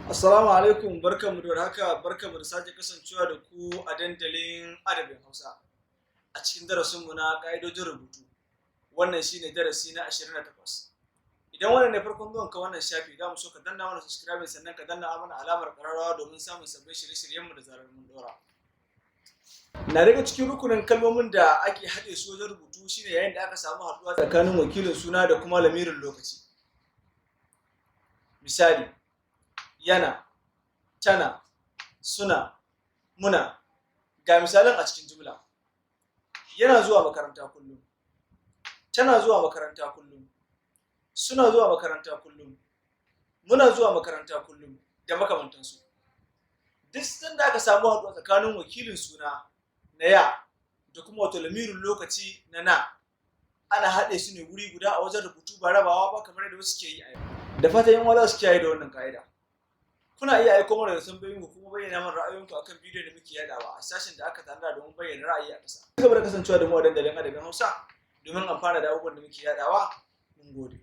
Assalamu alaikum, barkanmu da warhaka, barkanmu da sake kasancewa da ku a dandalin adabin Hausa a cikin darasinmu na ƙa'idojin rubutu. Wannan shine darasi na 28. Idan wannan ne farkon zuwanka wannan shafi, za mu so ka danna mana subscribe, sannan ka danna mana alamar ƙararrawa domin samun sabbin shirye-shiryenmu da zarar mun ɗora. Na daga cikin rukunin kalmomin da ake haɗe su wajen rubutu shine yayin da aka samu haɗuwa tsakanin wakilin suna da kuma lamirin lokaci. Misali, yana, tana, suna, muna. Ga misalan a cikin jumla. Yana zuwa makaranta kullum. Tana zuwa makaranta kullum. Suna zuwa makaranta kullum. Muna zuwa makaranta kullum, da makamantansu. Duk sanda aka samu haɗuwa tsakanin wakilin suna na ya da kuma wato lamirin lokaci na na, ana haɗe su ne wuri guda a wajen rubutu, ba rabawa ba kamar yadda wasu ke yi a yau. Da fatan 'yan uwa za su kiyaye da wannan ka'ida. Kuna iya aiko mana da tambayoyin ku kuma bayyana mana ra'ayoyinku akan bidiyon da muke yadawa a sashen da aka tanada domin bayyana ra'ayi a ƙasa. Ci gaba da kasancewa da mu a dandalin adabin Hausa domin amfana da abubuwan da muke yadawa. Mun gode.